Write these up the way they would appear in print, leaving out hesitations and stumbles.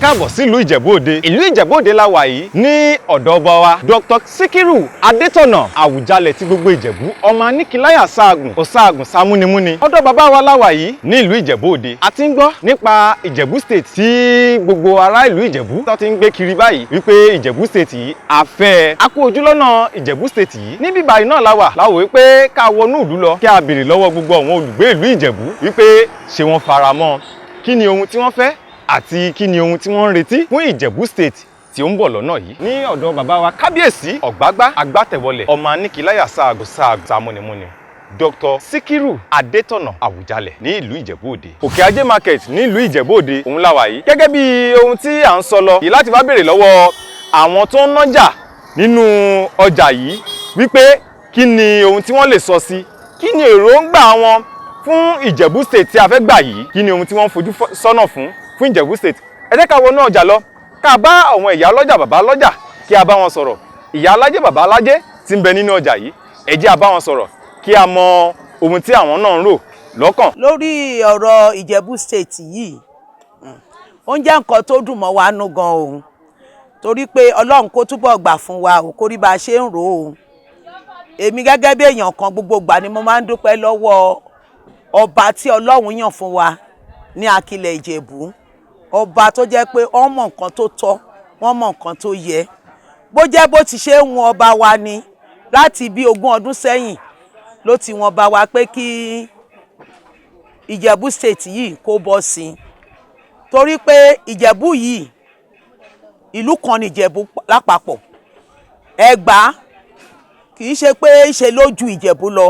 Káàbọ̀ sílùú Ìjẹ̀bú Òde. Ìlú Ìjẹ̀bú Òde la wà yìí ní ọ̀dọ̀ ọba wa Dr. Sikiru Adétọ̀nà Àwùjalẹ̀ ti gbogbo Ìjẹ̀bú, ọmọ aníkìláyà sáàgùn òsáàgùn sámúnimúni. Ọ̀dọ̀ bàbá wa la wà yìí ní ìlú Ìjẹ̀bú Òde. A ti ń gbọ́ nípa Ìjẹ̀bú State tí gbogbo ará ìlú Ìjẹ̀bú tó ti ń gbé kiri báyìí wípé Ìjẹ̀bú State yìí àfẹ́ a kú ojúlọ́nà Ìjẹ̀bú State yìí. Níbí báyìí náà la wà láwò wípé ká wọnú ìlú lọ kí a béèrè lọ́wọ́ gbogbo àwọn olùgbé ìlú Ìjẹ̀bú wípé ṣé wọ́n fara mọ́, kí ni ohun tí wọ́n fẹ́ àti kí ni ohun tí wọ́n ń retí fún Ìjẹ̀bú State tí ó ń bọ̀ lọ́nà yìí. Ní ọ̀dọ̀ bàbá wa Kábíyèsí Ọ̀gbágbá Agbátẹ̀wọlẹ̀, ọmọ aníkìláyà sáàgùn sáàgùn sámúnimúni, Dr. Sikiru Adétọ̀nà Àwùjalẹ̀ ní ìlú Ìjẹ̀bú Òde. Òkè Ajé Market ní ìlú Ìjẹ̀bú Òde òun la wà yìí. Gẹ́gẹ́ bí ohun tí à ń sọ lọ yìí, láti wá béèrè lọ́wọ́ àwọn tó ń nájà nínú ọjà yìí wípé kí ni ohun tí wọ́n lè sọ sí, kí ni èròǹgbà wọn fún Ìjẹ̀bú State tí a fẹ́ gbà yìí, kí ni ohun tí wọ́n ń fojú sọ́nà fún Ìjẹ̀bú State. Ẹ jẹ́ ká wọnú ọjà lọ, ká bá àwọn ìyá ọlọ́jà, bàbá ọlọ́jà, kí a bá wọn sọ̀rọ̀. Ìyá alájẹ́, bàbá alájẹ́ tí ń bẹ nínú ọjà yìí, ẹ jẹ́ a bá wọn sọ̀rọ̀ kí a mọ ohun tí àwọn náà ń rò lọ́kàn. Lórí ọ̀rọ̀ Ìjẹ̀bú State yìí, ó ń jẹ́ nǹkan tó dùn mọ́ wa nú gan o, torí pé Ọlọ́run kó túbọ̀ gbà fún wa o, kó rí bá a ṣe ń rò ó. Èmi gẹ́gẹ́ bí èèyàn kan, gbogbo ìgbà ni mo máa ń dúpẹ́ lọ́wọ́ ọba tí Ọlọ́run yàn fún wa ní Akilẹ̀ Ìjẹ̀bú, ọba tó jẹ́ pé wọ́n mọ̀ nǹkan tó tọ́, wọ́n mọ̀ nǹkan tó yẹ. Bó jẹ́ bó ti ṣe ń wọn ọba wa ni láti bí 20 ọdún sẹ́yìn ló ti wọn bá wa pé kí Ìjẹ̀bú State yìí kó bọ́ sí i, torí pé Ìjẹ̀bú yìí, ìlú kan ní Ìjẹ̀bú lápapọ̀. Ẹ̀gbá kì í ṣe pé ṣe ló ju Ìjẹ̀bú lọ.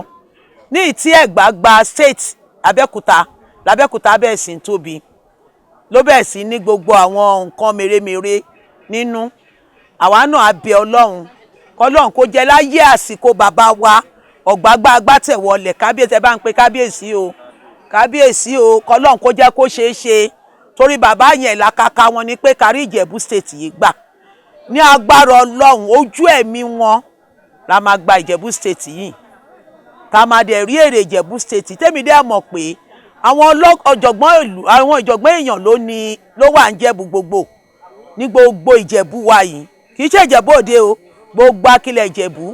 Ní ìtí Ẹ̀gbá gba state Abẹ́òkúta, l'Abẹ́òkúta bẹ́ẹ̀ sì ń tóbi, ló bẹ̀rẹ̀ sí ní gbogbo àwọn nǹkan mèremère nínú. Àwa náà á bẹ Ọlọ́run, kọ́lọ́run kó jẹ́ láyé àsìkò bàbá wa Ọ̀gbágbá Agbátẹ̀wọlẹ̀, kábíyèsí. Ẹ bá ń pe kábíyèsí o, kábíyèsí o. Kọ́lọ́run kó jẹ́ kó ṣeé ṣe, torí bàbá yẹn làkàkà wọn ni pé kárí Ìjẹ̀bú State yìí gbà. Ní agbára Ọlọ́run, ojú ẹ̀mí wọn la máa gba Ìjẹ̀bú State yìí, tá a máa dẹ̀ rí èrè Ìjẹ̀bú State. Tèmi dẹ̀ mọ̀ pé àwọn ọ̀jọ̀gbọ́n ìlú, àwọn ìjọ̀gbọ́n èèyàn ló ní ló wà ń Jẹ̀bú gbogbo, ní gbogbo Ìjẹ̀bú wa yìí. Kì í ṣe Ìjẹ̀bú Òde o, gbogbo Akilẹ̀ Ìjẹ̀bú,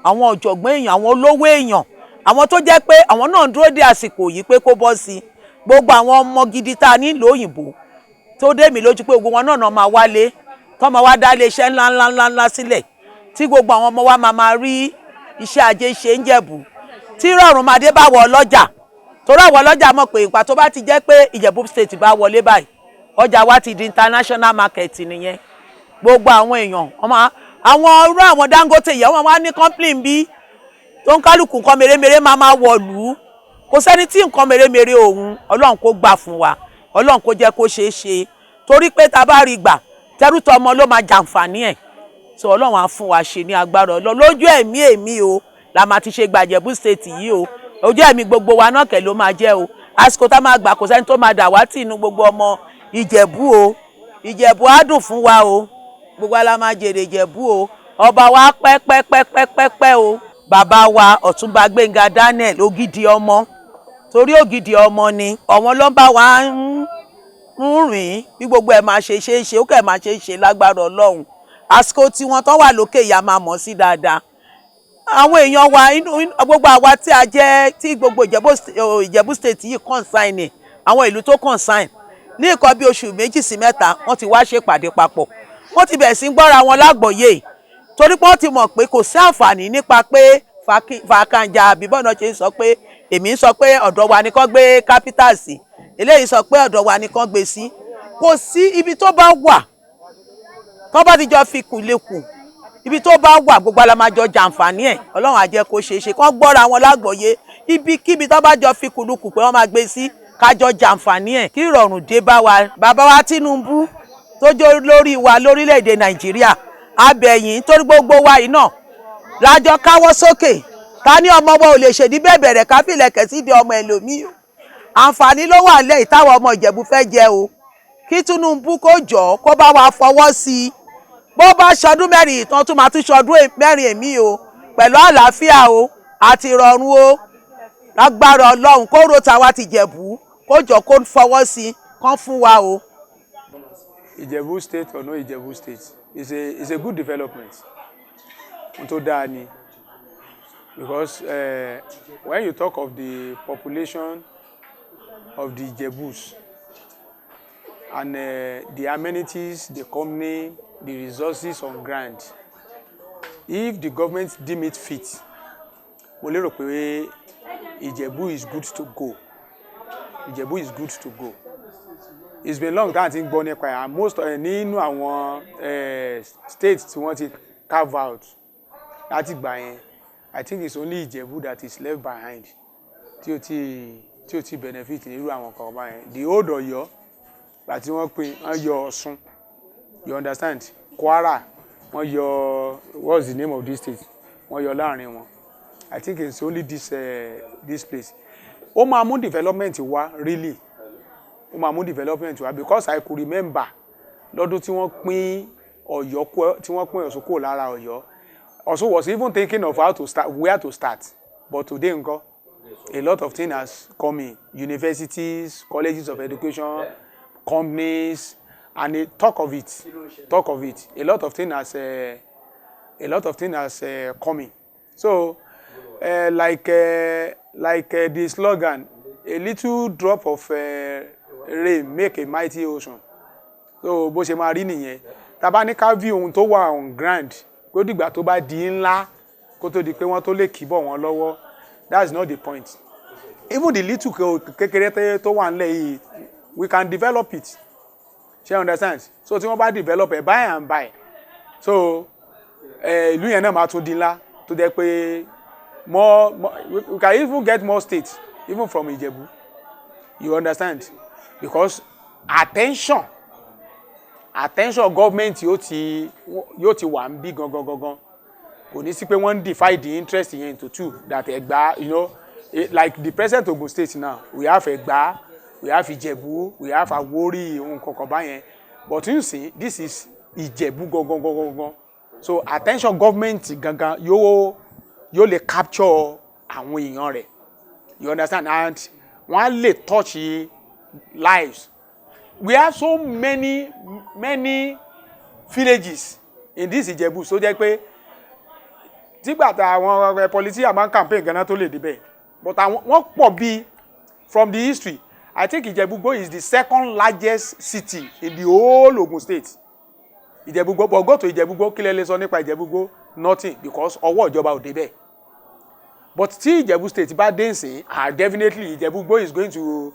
àwọn ọ̀jọ̀gbọ́n èèyàn, àwọn olówó èèyàn, àwọn tó jẹ́ pé àwọn náà ń dúró dé àsìkò yìí pé kó bọ́ sí i, gbogbo àwọn ọmọ gidi tá a nílò òyìnbó tó dé mi lójú pé gbogbo wọn náà máa wálé, tó máa wá dá iléeṣẹ́ ńlá ńlá ńlá ńlá sílẹ̀, tí gbogbo àwọn ọmọ wa máa máa rí iṣẹ́ ajé ṣe ń Jẹ̀bú, tí rọrùn máa dé bá wọ ọlọ́jà, torí àwọn ọlọ́jà mọ̀ pé ìgbà tó bá ti jẹ́ pé Ìjẹ̀bú State bá wọlé báyìí, ọjà wa ti di international market nìyẹn. Gbogbo àwọn èèyàn, àwọn irú àwọn Dangote yẹn, wọ́n wá ní complain bí tó ń kálukú nǹkan mèremère máa máa wọ̀lú. Kò sẹ́ni tí nǹkan mèremère òun. Ọlọ́run kó gbà fún wa, Ọlọ́run kó jẹ́ kó ṣeé ṣe, torí pé tá a bá rí gbà, tẹrútọ ọmọ ló máa jàǹfààní ẹ̀. So Ọlọ́run á fún wa ṣe ní agbára Ọlọ́run. Lójú ẹ̀mí èmi o la máa ti ṣe gbàjẹ̀bú State yìí o. Ojú ẹ̀mí gbogbo wa náà kẹ̀ ló máa jẹ́ o. Àsìkò tá máa gbà, kò sẹ́ni tó máa dà wá tì inú gbogbo ọmọ Ìjẹ̀bú o. Ìjẹ̀bú á dùn fún wa o, gbogbo wa la máa jèrè Ìjẹ̀bú o. Ọba wa pẹ́ pẹ́ pẹ́ pẹ́ pẹ́ pẹ́ o. Bàbá wa Ọ̀túnba Gbénga Daniel, ògidì ọmọ, torí ògidì ọmọ ni ọ̀wọ́n ló ń bá wa ń rìn bí gbogbo ẹ̀ máa ṣe ṣe é ṣe, ó kẹ̀ máa ṣe é ṣe lágbára Ọlọ́run. Àsìkò tí wọ́n tán wà lókè ìyá máa mọ̀ sí dáadáa. Àwọn èèyàn wa, gbogbo àwa tí a jẹ́ tí gbogbo Ìjẹ̀bú State yìí concern ni, àwọn ìlú tó concern, ní nǹkan bí oṣù 2 sí 3, wọ́n ti wá ṣèpàdé papọ̀, wọ́n ti bẹ̀rẹ̀ sí ń gbọ́ra wọn lágbọ̀ọ́yé, torí pé wọ́n ti mọ̀ pé kò sí àǹfààní nípa pé fàkànjà àbí bọ́ọ̀nà ṣe ń sọ pé èmi ń sọ pé ọ̀dọ̀ wa ni kán gbé capital sí, eléyìí sọ pé ọ̀dọ̀ wa ni kán gbé sí. Kò sí ibi tó bá wà tó bá ti jọ fi kù lekù, ibi tó bá wà, gbogbo ala máa jọ jàǹfààní ẹ̀. Ọlọ́run á jẹ́ kó ṣeé ṣe kán gbọ́ra wọn lágbọ̀ọ́yé. Ibikíbi tó bá jọ fi kùlùkù pé wọ́n máa gbé sí, kájọ jàǹfààní ẹ̀, kí ìrọ̀rùn dé bá wa. Bàbá wa Tinubu tó jó lórí wa lórílẹ̀‐èdè Nàìjíríà, abẹ̀yìn, torí gbogbo wa yìí náà lájọ káwọ́ sókè ká ní ọmọ wa ò lè ṣèdí bẹ́ẹ̀ bẹ̀rẹ̀ ká fìlẹ̀kẹ̀ sí di ọmọ ẹlòmíì. Àǹfààní ló wà lẹ́yìn táwọn ọmọ Ìjẹ̀bú fẹ́ jẹ o. Kí Tinubu kó jọ kó bá wa fọwọ́ sí i. Bó bá ṣọdún 4 ìtàn, tún máa tún ṣọdún 4 èmi o, pẹ̀lú àlàáfíà o àti ìrọ̀rùn o, lágbára Ọlọ́run. Kó ro tàwa ti Jẹ̀bú, kó jọ kó fọwọ́ sí i, kán fún wa o. Ìjẹ̀bú State or no Ìjẹ̀bú State is a good development. Ohun tó dáa ni, because when you talk of the population of the Ijebus and the amenities, the company, the resources on ground, if the government deem it fit, mo lérò pé Ìjẹ̀bú is good to go. Ìjẹ̀bú is good to go. It's been long time tí ń gbọ́ nípa ẹ̀, and most nínú àwọn states tí wọ́n ti carve out láti gbà yẹn, I think it's only Ìjẹ̀bú that is left behind tí ó ti benefit nírú àwọn kan báyẹn. The old Ọ̀yọ́ àti wọ́n pín, wọ́n yọ Ọ̀ṣun, you understand, Kwara, wọ́n yọ, what's the name of this state, wọ́n yọ láàrin wọn. I think it's only this place. Ó máa mú development wá, really, ó máa mú development wá, because I could remember lọ́dún tí wọ́n pín Ọ̀yọ́ kúrò, tí wọ́n pín Ọ̀ṣun kúrò lára Ọ̀yọ́, Ọ̀ṣun was even thinking of how to start, where to start. But today ńkọ́? A lot of things has come in: universities, colleges of education, companies, and a talk of it, a lot of things has come in. So like the slogan, "A little drop of rain make a mighty ocean." So bó ṣe máa rí nìyẹn. Tá bá ní ká view ohun tó wà on ground, kó dìgbà tó bá di ńlá kó tó di pé wọ́n tó lè kíbọ̀ wọ́n lọ́wọ́, that's not the point. Even the little kékeré tó wà nílẹ̀ yìí, we can develop it. Ṣé you understand? So tí wọ́n bá develop ẹ̀ by and by, so ìlú yẹn náà máa tún di ńlá, tó jẹ́ pé more, we can even get more states even from Ìjẹ̀bú, you understand, because attention government yóò ti wà ń bí gangan gangan. Kò ní sí pé wọ́n ń divide the interest yẹn into two, that Ẹ̀gbá, like the present Ogun State now, we have Ẹ̀gbá, we have Ìjẹ̀bú, we have Àwórì, ohun kankan báyẹn. But you see, this is Ìjẹ̀bú gangan gangan gangan, so attention government gangan yóò lè capture àwọn èèyàn rẹ̀, you understand, and wọ́n á lè touch lives. We have so many, many villages in this Ìjẹ̀bú, so jẹ́ pé tígbà tá àwọn politician máa ń campaign ganan tó lè débẹ̀, but àwọn wọ́n pọ̀ bíi. From the history, I think Ìjẹ̀bú-Igbó is the second largest city in the whole Ogun State, Ìjẹ̀bú-Igbó. But go to Ìjẹ̀bú-Igbó, kí lẹ lè sọ nípa Ìjẹ̀bú-Igbó? Nothing, because ọwọ́ ìjọba ò débẹ̀. But tí Ìjẹ̀bú State bá dé nsìn, ah, definitely Ìjẹ̀bú-Igbó is going to,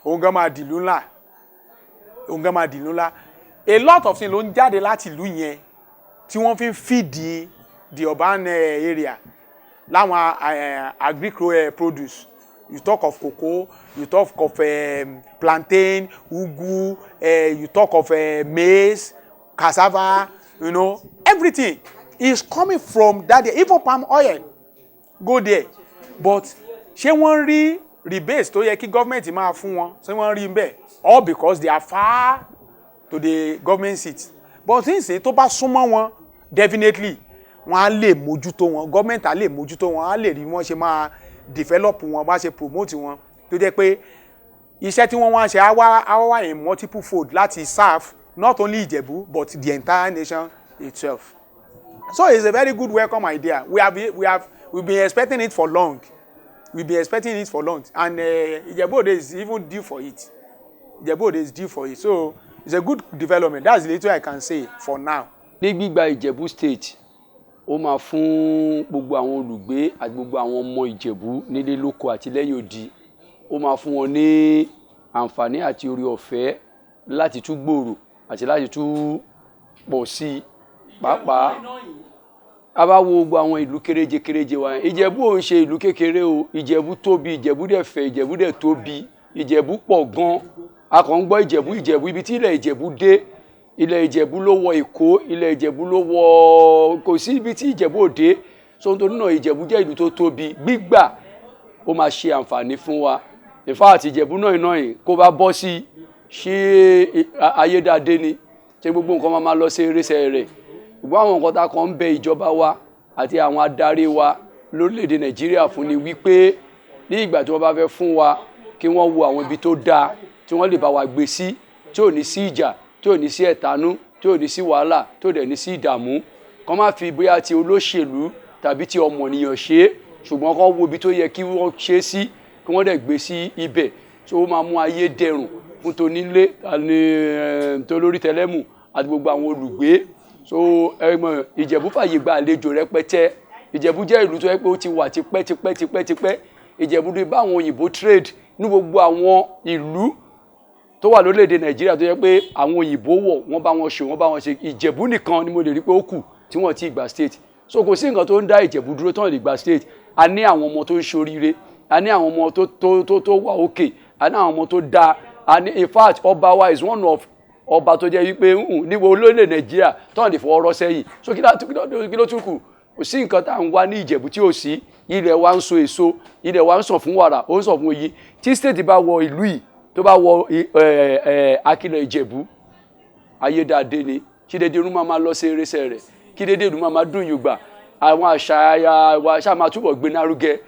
òun gan máa dìlú ńlá, òun gan máa dìlú ńlá. A lot of things ló ń jáde láti ìlú yẹn tí wọ́n fi ń feed the urban area láwọn agric produce. You talk of cocoa, you talk of plantain, ugu, you talk of maize, cassava, everything is coming from that there. Even palm oil go there. But ṣé wọ́n rí rebates tó yẹ kí government máa fún wọn? Ṣé wọ́n rí bẹ́ẹ̀? All because they are far to the government seat. But nísìnyí, tó bá súnmọ́ wọn, definitely wọ́n á lè mójútó wọn, government á lè mójútó wọn, á lè rí wọ́n ṣe máa develop wọn, bá ṣe promote wọn, tó jẹ́ pé iṣẹ́ tí wọ́n wá ń ṣe á wá in multiple fold láti serve not only Ìjẹ̀bú but the entire nation itself. So it's a very good welcome idea. We have we have we've been expecting it for long. We've been expecting it for long, and Ìjẹ̀bú Òde is even due for it. Ìjẹ̀bú Òde is due for it, so it's a good development. That's the little I can say for now. Ní gbígba Ìjẹ̀bú State, ó máa fún gbogbo àwọn olùgbé àti gbogbo àwọn ọmọ Ìjẹ̀bú nílé lóko àti lẹ́yìn odi, ó máa fún wọn ní àǹfààní àti oore ọ̀fẹ́ láti tún gbòòrò àti láti tún pọ̀ sí i. Pàápàá a bá wo gbogbo àwọn ìlú kéréje kéréje wa yẹn, Ìjẹ̀bú ò ń ṣe ìlú kékeré o. Ìjẹ̀bú tóbi, Ìjẹ̀bú dẹ̀ fẹ̀, Ìjẹ̀bú dẹ̀ tóbi, Ìjẹ̀bú pọ̀ gan. A kàn ń gbọ́ Ìjẹ̀bú, Ìjẹ̀bú. Ibi tí ilẹ̀ Ìjẹ̀bú dé, ilẹ̀ Ìjẹ̀bú ló wọ Èkó, ilẹ̀ Ìjẹ̀bú ló wọ, kò sí ibi tí Ìjẹ̀bú ò dé. So nítorí náà, Ìjẹ̀bú jẹ́ ìlú tó tóbi. Gbígbà ó máa ṣe àǹfààní fún wa. In fact, Ìjẹ̀bú náà iná yìí kó bá bọ́ sí ṣé ayédáadé ni, ṣé gbogbo nǹkan máa lọ sí eréṣẹ́ rẹ̀. Ṣùgbọ́n àwọn nǹkan tá a kàn ń bẹ ìjọba wa àti àwọn adarí wa lórílẹ̀‐èdè Nàìjíríà fún ni wípé ní ìgbà tí wọ́n bá fẹ́ fún wa, kí wọ́n wo àwọn ibi tó dáa tí wọ́n lè bá wa gbé sí, tí ò ní sí ìjà, tí tí ò ní sí ẹ̀tanú, tí ò ní sí wàhálà, tí ò dẹ̀ ní sí ìdààmú. Kán má fi bóyá ti olóṣèlú tàbí ti ọmọnìyàn ṣe é, ṣùgbọ́n kán wo ibi tó yẹ kí wọ́n ṣe é sí, kí wọ́n dẹ̀ gbé sí ibẹ̀. So ó máa mú ayé dẹrùn fún tonílé àní tolórí tẹlẹ́mù àti gbogbo àwọn olùgbé. So ẹ mọ̀, Ìjẹ̀bú fàyè gba àlejò rẹpẹtẹ. Ìjẹ̀bú jẹ́ ìlú tó yẹ pé ó ti wà tipẹ́ tipẹ́ tipẹ́ tipẹ́. Ìjẹ̀bú dé bá àwọn òyìnbó trade ní gbogbo àwọn ìlú tó wà lórílẹ̀‐èdè Nàìjíríà tó yẹ pé àwọn òyìnbó wọ̀, wọ́n bá wọn ṣe, wọ́n bá wọn ṣe. Ìjẹ̀bú nìkan ni mo lè rí pé ó kù tí wọ́n ti gba state. So kò sí nǹkan tó ń dá Ìjẹ̀bú dúró tán lè gba state. A ní àwọn ọmọ tó ń ṣoríire, a ní àwọn ọmọ tó wà òkè, a ní àwọn ọmọ tó dáa. A ní, in fact, ọba wa is one of ọba tó jẹ́ wípé níbo olórílẹ̀ Nàìjíríà tán lè fọwọ́ rọ́ sẹ́yìn. So kí ló tún kù? Kò sí nǹkan tá à ń wá ní Ìjẹ̀bú tí ò sí. Ilẹ̀ wa ń so èso, ilẹ̀ wa ń sàn fún wàrà, ó ń sàn fún oyin. Tí state bá wọ ìlú yìí, tó bá wọ Akílẹ̀ Ìjẹ̀bú, ayédáadé ni. Kí dédé irun máa máa lọ sí eréṣẹ́ rẹ̀, kí dédé ìlú máa máa dùn yùgbà, àwọn àṣà wa ṣáà máa túbọ̀ gbé nárugẹ,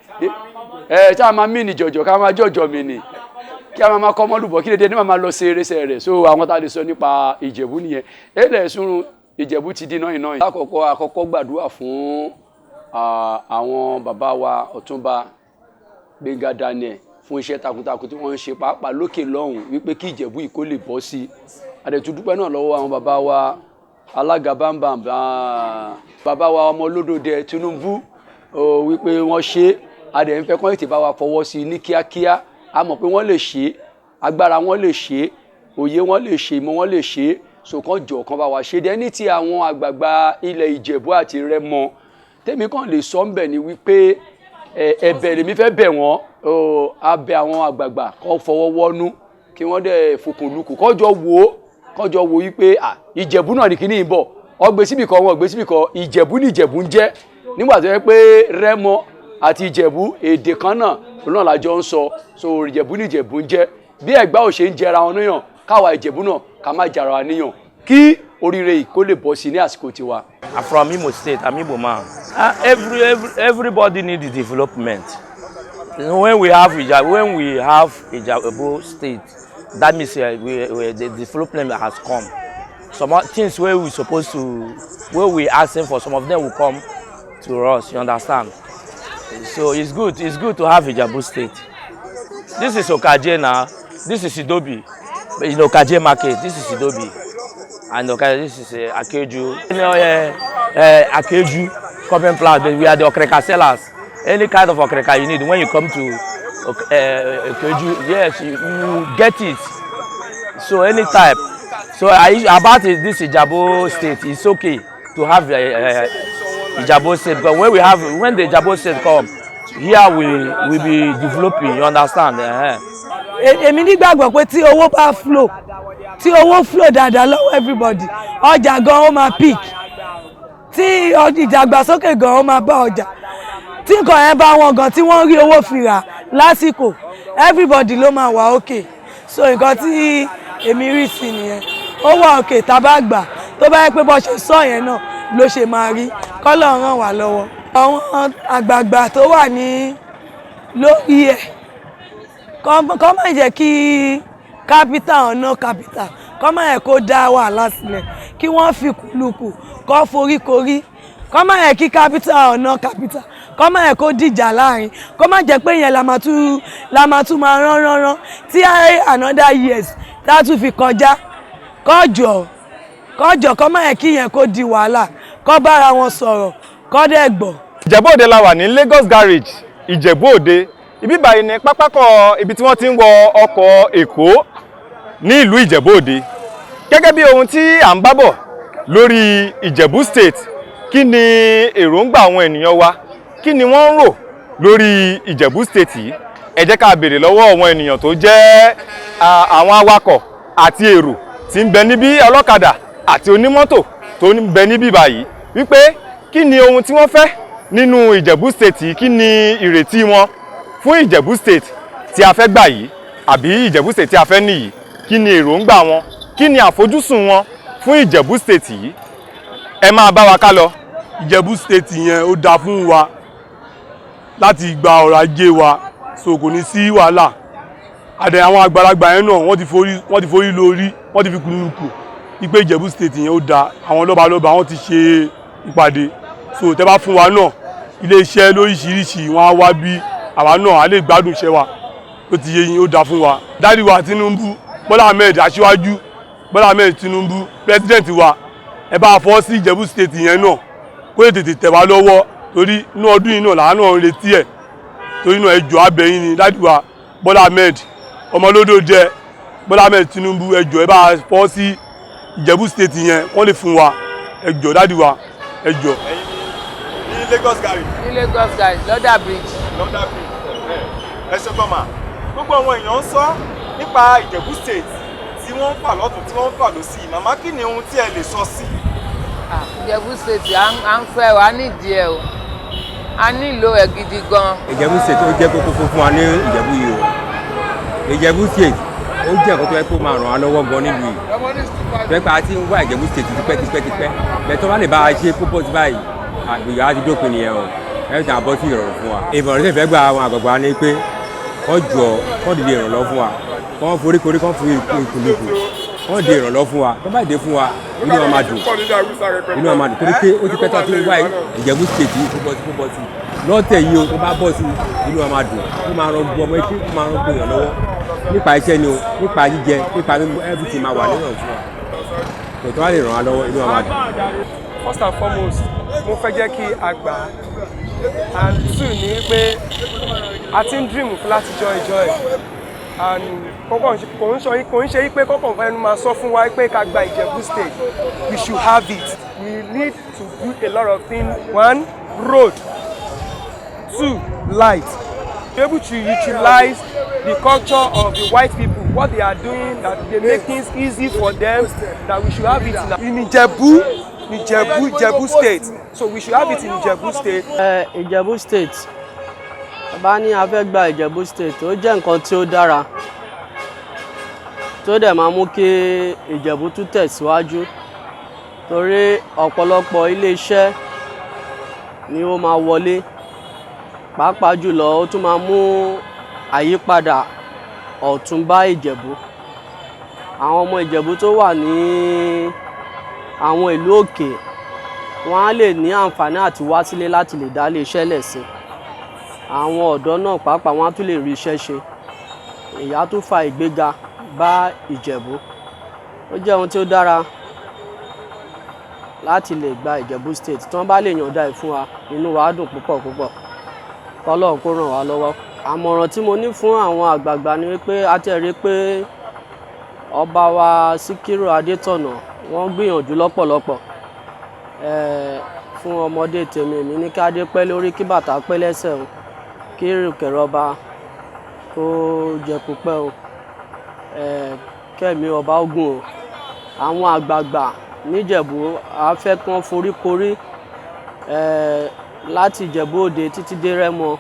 ẹ ṣáà máa mí ní jọ̀jọ̀, ká máa jọ̀jọ̀ mí ní, kí a máa máa kọ́ mọ́lùbọ̀, kí dédé ní máa máa lọ sí eréṣẹ́ rẹ̀. So àwọn tá a lè sọ nípa Ìjẹ̀bú nìyẹn. Ẹlẹ́ sùnrùn Ìjẹ̀bú ti di náà iná yìí. Lákọ̀ọ́kọ́, àkọ́kọ́ gbàdúrà fún àwọn bàbá wa Ọ̀túnba Gbénga Daniel fún iṣẹ́ takuntakun tí wọ́n ń ṣe, pàápàá lókè lọ́hùn, wípé kí Ìjẹ̀bú yìí kó lè bọ́ sí i. Àdẹ̀tú dúpẹ́ náà lọ́wọ́ àwọn bàbá wa alága bámbàm, bàbá wa ọmọ olódòdẹ Tinubu, wípé wọ́n ṣe. Adẹ̀ ń fẹ́ kọ́ ètè bá wa fọwọ́ sí i ní kíákíá. A mọ̀ pé wọ́n lè ṣe é, agbára wọn lè ṣe é, òye wọn lè ṣe, ìmọ̀ wọn lè ṣe é. So kàn jọ̀ kan bá wa ṣe dẹ́. Ní ti àwọn àgbààgbà ilẹ̀ Ìjẹ̀bú àti Rẹ́mọ, tèmi kàn lè sọ ń bẹ̀ ni wípé ẹ̀bẹ̀ lèmi fẹ́ bẹ̀ wọ́n. A bẹ̀ àwọn àgbààgbà kó fọwọ́ wọ́nú, kí wọ́n dẹ̀ fokùn lukùn, kọ́jọ wò ó, kọ́jọ wò wípé Ìjẹ̀bú náà ní kíní ń bọ̀. Wọ́n gbé síbì kan, wọ́n gbé síbì kan, Ìjẹ̀bú ní Ìjẹ̀bú ń jẹ́. Nígbà tó yẹ pé Rẹ́mọ àti Ìjẹ̀bú, èdè kan náà òun náà la jọ ń sọ. So Ìjẹ̀bú ní Ìjẹ̀bú ń jẹ́. Bí Ẹ̀gbá ò ṣe ń jẹra wọn níyàn, káwa Ìjẹ̀bú náà ká má jara wa níyàn, kí oríire yìí kó lè bọ́ sí ní àsìkò tiwa. I'm from Imo State. I'm Igbo man. Everybody needs development. When we have Ijebu State, that means the development has come. Some things where we supposed to, where we asking for, some of them will come to us. You understand? So it's good. It's good to have Ijebu State. This is Okaje now. This is Idobi. In Okaje market, this is Idobi. And okay, this is Akeju. Akeju, Coven Plaza. We are the okreka sellers. Any kind of okreka you need, when you come to Akeju, yes, you get it. So any type. So about it, this Ijebu State, it's okay to have Ijebu State, because when the Ijebu State come, here we be developing. You understand? Èmi nígbàgbọ́ pé tí owó bá flow, tí owó flow dáadáa lọ́wọ́ everybody, ọjà gan ó máa pick, tí ìdàgbàsókè gan ó máa bá ọjà, tí nǹkan yẹn bá wọn gan, tí wọ́n rí owó fi rà lásìkò, everybody ló máa wà okay. So nǹkan tí èmi rí sí nìyẹn. Ó wà okay tá a bá gbà, tó bá yẹ pé bó ṣe sọ yẹn náà ló ṣe máa rí, kọ́lọ̀ ràn wá lọ́wọ́. Àwọn àgbààgbà tó wà ní lórí ẹ̀, kọ́ má jẹ́ kí capital or no capital, kọ́ má yẹ kó dá wàhálà sílẹ̀, kí wọ́n fi kùlùkù, kọ́ foríkorí, kọ́ má yẹ kí capital or no capital, kọ́ má yẹ kó dìjà láàrin, kó má jẹ́ pé yẹn la máa tún máa rán rán rán tí another years tá a tún fi kọjá. Kọ́jọ kọ́jọ, kọ́ má yẹ kí yẹn kó di wàhálà, kọ́ bára wọn sọ̀rọ̀, kọ́ dẹ̀ gbọ́. Ìjẹ̀bú Òde la wà ní Lagos Garage, Ìjẹ̀bú Òde. Ibi báyìí ní pápákọ̀ ibi tí wọ́n ti ń wọ ọkọ̀ Èkó ní ìlú Ìjẹ̀bú Òde. Gẹ́gẹ́ bí ohun tí à ń bá bọ̀ lórí Ìjẹ̀bú State, kí ni èròǹgbà àwọn ènìyàn wa? Kí ni wọ́n ń rò lórí Ìjẹ̀bú State yìí? Ẹ jẹ́ ká béèrè lọ́wọ́ àwọn ènìyàn tó jẹ́ àwọn awakọ̀ àti èrò tí ń bẹ níbí, ọlọ́kadà àti onímọ́tò tó ń bẹ níbí báyìí, wípé kí ni ohun tí wọ́n fẹ́ nínú Ìjẹ̀bú State yìí? Kí ni ìrètí wọn fún Ìjẹ̀bú State tí a fẹ́ gbà yìí, àbí Ìjẹ̀bú State tí a fẹ́ nìyí? Kí ni èròǹgbà wọn? Kí ni àfojúsùn wọn fún Ìjẹ̀bú State yìí? Ẹ máa bá wa ká lọ. Ìjẹ̀bú State yẹn, ó dáa fún wa láti gba ọrọ̀ ajé wa, so kò ní sí wàhálà. Àdẹ àwọn àgbàlagbà yẹn náà, wọ́n ti forí lórí, wọ́n ti fi kùnúkù. Ipe Ìjẹ̀bú State yẹn ó dáa, àwọn lọ́balọ́ba wọ́n ti ṣe ìpàdé. So tẹ́ bá fún wa náà, ilé iṣẹ́ lóríṣiríṣi wọ́n á wá bí àwa náà á lè gbádùn iṣẹ́ wa. Ó ti yé yín, ó dáa fún wa. Daddy wa Tinubu, Bọ́lá Ahmed Aṣíwájú, Bọ́lá Ahmed Tinubu, president wa, ẹ bá fọ́ sí Ìjẹ̀bú State yẹn náà kó lè tètè tẹ̀ wá lọ́wọ́, torí inú ọdún yìí náà làwọn náà ń retí ẹ̀. Torí náà, ẹ jọ̀ọ́, a bẹ̀ yín ni, daddy wa Bọ́lá Ahmed ọmọlódó jẹ, Bọ́lá Ahmed Tinubu, ẹ jọ̀ọ́, ẹ bá fọ́ sí Ìjẹ̀bú State yẹn kó lè fún wa. Ẹ jọ̀ọ́, daddy wa, ẹ jọ̀ọ́. Ní Lagos Garri. Ní Lagos Garri, lọ́dà bridge. Lọ́dà bridge. Ẹ ṣe gbọ́n mà, gbogbo àwọn èèyàn ń sọ nípa Ìjẹ̀bú State tí wọ́n ń fà lọ́tún, tí wọ́n ń fà lọ́sì. Màmá, kí ni ohun tí ẹ lè sọ sí? Ah, Ìjẹ̀bú State, à ń fẹ́ o, a nídìí ẹ̀ o, a nílò ẹ̀ gidi gan. Ìjẹ̀bú State, ó jẹ́ kókó fún wa ní Ìjẹ̀bú yìí o. Ìjẹ̀bú State, ó jẹ́ nǹkan tó yẹ kó máa ràn án lọ́wọ́ gan nílùú yìí, tó yẹ pé a ti ń wá Ìjẹ̀bú State tipẹ́ tipẹ́ tipẹ́ bẹ́ẹ̀. Tó bá lè bá a ṣe kó bọ́ sí báyìí, àgbègbè á ti dópin nìyẹn o. Ẹ̀ tàn bọ́ sí ìrọ̀rùn fún wa. Ìmọ̀ràn tí ìfẹ́ gba àwọn àgbààgbà ni pé kọ́ jọ kọ́ dìde ìrànlọ́wọ́ fún wa, kọ́ foríkorí, kọ́ fi ìkùlùkù, kọ́ dìde ìrànlọ́wọ́ fún wa. Tó bá dìde fún wa, inú wa máa dùn, inú wa máa dùn, torí pé ó ti pẹ́ tó a ti ń wá Ìjẹ̀bú State yìí kó bọ́ sí, kó bọ́ sí. Lọ́tẹ̀ yìí o, tó bá bọ́ sí, inú wa máa dùn. Ó máa ran gbogbo ọmọ etí, ó máa ran gbogbo èèyàn lọ́wọ́ nípa iṣẹ́ ni o, nípa jíjẹ, nípa mímu, everything máa wà nínú fún wa. Kò tó wá lè ràn wá lọ́wọ́, inú wa máa dùn. First and foremost, mo fẹ́ jẹ́ kí a gbà á, and two ni pé a ti ń dream fún láti join join and kò ń ṣe pé kọ́kàn fẹ́ máa sọ fún wa pé ká gba Ìjẹ̀bú State. We should have it. We need to do a lot of things. One, road. Two, light. Be able to utilize the culture of the white people, what they are doing, that they make things easy for them, that we should have it in Ìjẹ̀bú, Ìjẹ̀bú, Ìjẹ̀bú State. So we should have it in Ìjẹ̀bú State. Ẹ Ìjẹ̀bú State, bá ní a fẹ́ gba Ìjẹ̀bú State, ó jẹ́ nǹkan tí ó dára, tó dẹ̀ máa mú kí Ìjẹ̀bú tún tẹ̀síwájú, torí ọ̀pọ̀lọpọ̀ iléeṣẹ́ ni ó máa wọlé. Pàápàá jùlọ, ó tún máa mú àyípadà ọ̀tun bá Ìjẹ̀bú. Àwọn ọmọ Ìjẹ̀bú tó wà ní àwọn ìlú òkè, wọ́n á lè ní àǹfààní àti wá sílé láti lè dá iléeṣẹ́ lẹ̀ sí. Àwọn ọ̀dọ́ náà pàápàá, wọ́n á tún lè rí iṣẹ́ ṣe. Èyí á tún fa ìgbéga bá Ìjẹ̀bú. Ó jẹ́ ohun tí ó dára láti lè gba Ìjẹ̀bú State. Tí wọ́n bá lè yànda ẹ̀ fún wa, inú wa á dùn púpọ̀ púpọ̀. Kọ́lọ́run kó ràn wá lọ́wọ́. Àmọ̀ràn tí mo ní fún àwọn àgbààgbà ni wípé a tẹ̀ rí pé ọba wa Síkírù Adétọ̀nà, wọ́n gbìyànjú lọ́pọ̀lọpọ̀. Fún ọmọdé tèmi, èmi ní kí adé pẹ́ lórí, kí bàtà pẹ́ lẹ́sẹ̀ o, kí ìrùkẹ̀rẹ̀ ọba kó jẹ púpẹ́ o, kẹ́mi ọba ogun o. Àwọn àgbààgbà níjẹ̀bú, a fẹ́ kí wọ́n foríkorí láti Ìjẹ̀bú Òde títí dé Rẹ́mọ,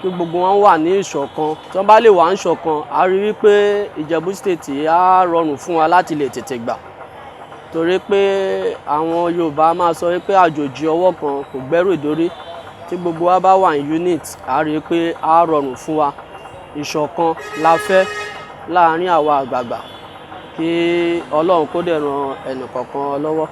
kí gbogbo wọn wà ní ìṣọ̀kan. Tí wọ́n bá lè wà ní ìṣọ̀kan, a rí wípé Ìjẹ̀bú State á rọrùn fún wa láti lè tètè gbà, torí pé àwọn Yorùbá máa sọ wípé àjòjì ọwọ́ kan kò gbẹ́rù ìdórí. Tí gbogbo wa bá wà ní unit, a rí i pé á rọrùn fún wa. Ìṣọ̀kan la fẹ́ láàárín àwa àgbààgbà. Kí Ọlọ́run kó dẹ̀ ran ẹnìkọ̀ọ̀kan lọ́wọ́.